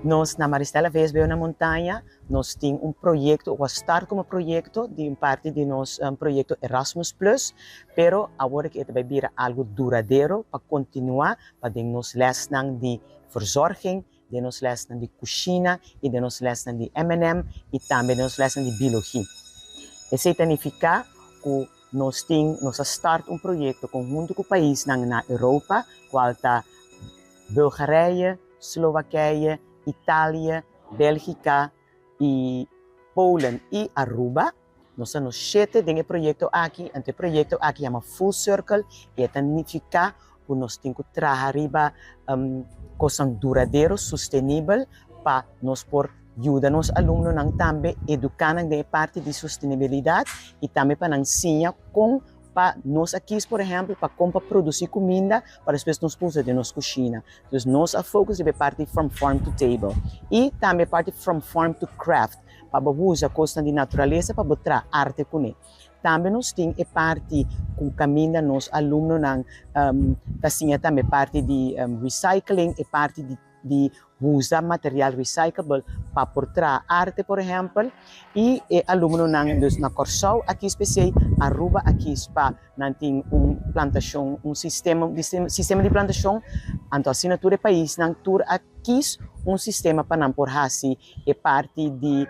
Nos na Maristella VSBO na Montaña nos tin un proyecto o a start como proyecto di un parti di nos proyecto Erasmus Plus, pero awor aki e ta bay bira algo duradero pa continua pa den nos lesnan di verzorging, den nos lesnan di cushina y den nos lesnan di M&M y tambe den nos lesnan di biologia. Esey ta nifica cu nos tin nos a start un proyecto conhunto cu paisnan na Europa cual ta Bulgarije, Slowakije, Italië, Bélgika i Polen i Aruba. Nos ta nos shete den e proyekto aki, anto e proyekto aki yama Full Circle i e ta nifiká ku nos tin ku traha riba kosnan duradero, sustenibel, pa nos por yuda nos alumnonan tambe eduká nan den e parti di sustenibilidat i tambe pa nan siña kon pa nos a kis por ehèmpel pa kon pa produsí kuminda pa despues nos usa den nos kushina. Dus nos a focus riba e parti from farm to table i tambe e parti from farm to craft pa bo usa kosnan di naturalesa pa bo traha arte kuné. Tambe nos tin e parti ku kaminda nos alumnonan ta siña tambe e parti di recycling, e parti di di usa material recyclable pa por traha arte por ehèmpel i e alumnonan dus na Kòrsou a kis p'esei, Aruba a kis pa nan tin un plantashon un sistema sistema di plantashon anto asina tur e paisnan tur a kis un sistema pa nan por hasi e parti di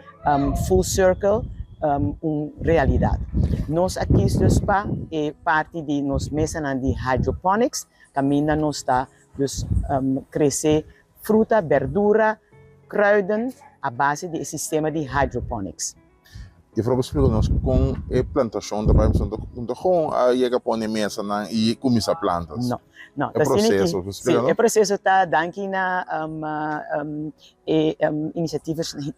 full circle un realidat. Nos a kis dus pa e parti di nos mesanan di hydroponics kaminda nos ta Dus krese fruta, berdura, kruiden a base di e sistema di hydroponics. Juffrouw por splika nos kon e plantashon ta bai? Pasobra no ta gewoon a yega pone mesanan i kuminsá planta. No, no. E proseso, por splika nos? Si, e proseso ta danki na e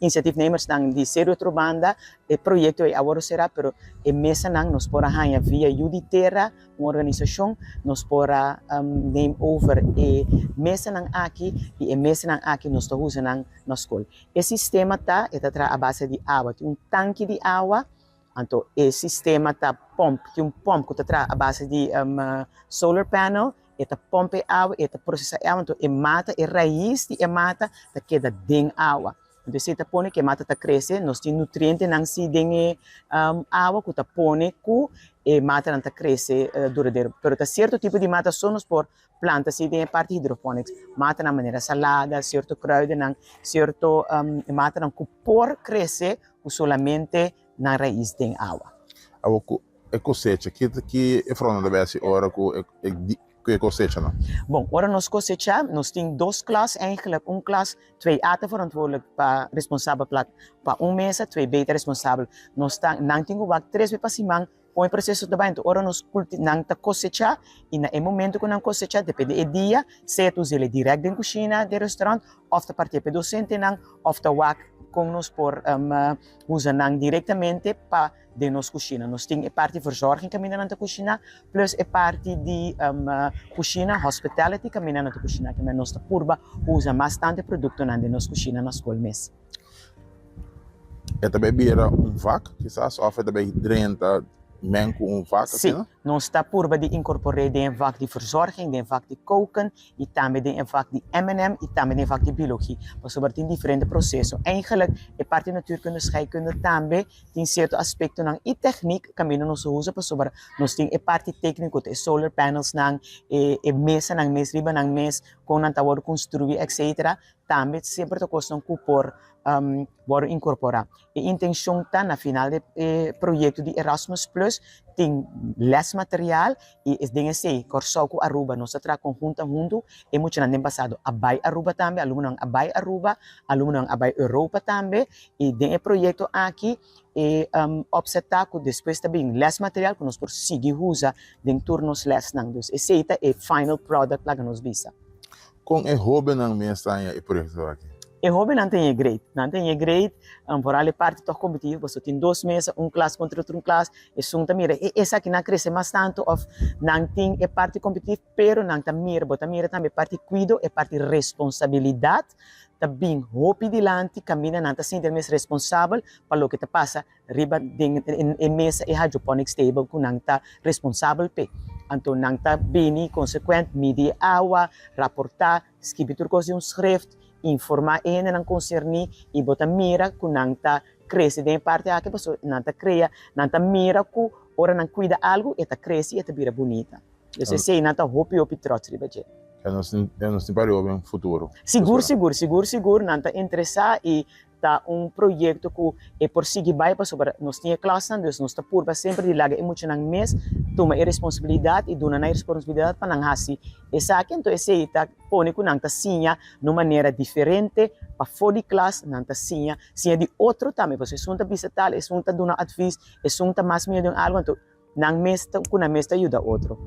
inisiatiefnemersnan di Seru Otrobanda, e proyekto ei a wòrdu será, pero e mesanan nos por a haña via Yu di Tera, Un organisashon nos por a neem over e mesanan aki i e mesanan aki nos ta usa nan na skol. E sistema ta, e ta traha a base di awa. Tin un tanki di awa, anto e sistema ta pòmp, tin un pòmp ku ta traha a base di solar panel, e ta pòmp e awa, e ta prosesá e awa, anto e mata, e rais di e mata ta keda den awa. Entonces esei ta pone ku e mata ta krese, nos tin nutrientenan si den e awa ku ta pone ku e matanan ta krese duradero. Pero ta sierto tipo di mata so nos por planta si den e parti hidroponics. Matanan manera salada, sierto kruidennan, sierto matanan ku por krese ku solamente nan rais den awa. Awa ku e kosecha, ki ki e fronnan ta besi ora ku e ku e kosechanan? Bon, ora nos kosecha, nos tin dos klas eigenlijk, un klas twee A ta verantwoordelijk pa responsabel pla pa un mesa, twee B ta responsabel. Nos ta nan tin ku wak tres be pa siman kon e proseso ta bai. Enton ora nos kulti nan ta kosecha i na e momento ku nan kosecha depende e dia, sea ta us'el dirèkt den kushina den restaurant òf ta partié pa e dosentenan òf ta wak kon nos por usa nan direktamente pa den nos kushina. Nos tin e parti verzorging kaminda nan ta kushiná, plus e parti di kushina, hospitality, kaminda nan ta kushiná. Kende nos ta purba usa mas tantu e produktonan den nos kushina na skol mes. E ta bai bira un vak kisas òf e ta bai drenta men ku un vak asina? Sí, nos ta purba di inkorpor'é den e vak di verzorging, den e vak di koken i tambe den e vak di M&M i tambe den e vak di biologie, pasobra tin diferente proseso. Eigenlijk e parti natuurkunde, scheikunde tambe tin sierto aspektonan i teknik kaminda nos a usa pasobra nos tin e parti tekniko, ta e solar panelsnan, e e mesanan mes riba nan mes, kon nan ta wòrdu konstruí etcetera, tambe semper ta kosnan ku por wòrdu inkorporá. E intenshon ta na final di e proyekto di Erasmus Plus tin lès material i es den esei Kòrsou ku Aruba nos ta traha konhunta huntu. E muchanan den pasado a bai Aruba tambe, alumnonan a bai Aruba, alumnonan a bai Europa tambe i den e proyekto aki e opzet ta ku despues ta bin lès material ku nos por sigui usa den tur nos lèsnan. Dus esei ta e final product laga nos bisa. Kon e hóbennan mes ta haña e proyekto aki? E hóbennan ta haña great. Nan ta haña great, vooral e parti tòg kompetitivo, pasobra tin dos mesa, un klas kontra otro un klas, esun ta mira e esakinan krese mas tantu òf nan tin e parti kompetitivo, pero nan ta mira, bo ta mira tambe e parti kuido, e parti responsabilidat ta bin hopi dilanti kaminda nan ta sinti nan mes responsabel pa loke ta pasa riba den e mesa e hydroponics table ku nan ta responsabel p'e. Anto nan ta bini konsekuent midi e awa, raportá, skibi tur kos den un schrift Informá e hendenan konserní i bo ta mira ku nan ta krese den e parti aki pasobra nan ta krea, nan ta mira ku ora nan kuida algu e ta krese i e ta bira bunita. Dus esei nan ta hopi hopi trots riba dje. E nos tin e nos tin pa riba den futuro. Sigur sigur sigur sigur nan ta interesá i ta un proyekto ku e por sigui bai pasobra nos tin e klasnan dus nos ta purba semper di laga e muchanan mes tuma e responsabilidat i duna nan e responsabilidat pa nan hasi esaki anto esei ta pone ku nan ta siña na un manera diferente pafó di klas nan ta siña siña di otro tambe pasobra esun ta bisa tal esun ta duna advis esun ta mas miedu den algu anto nan mes ta ku nan mes ta yuda otro.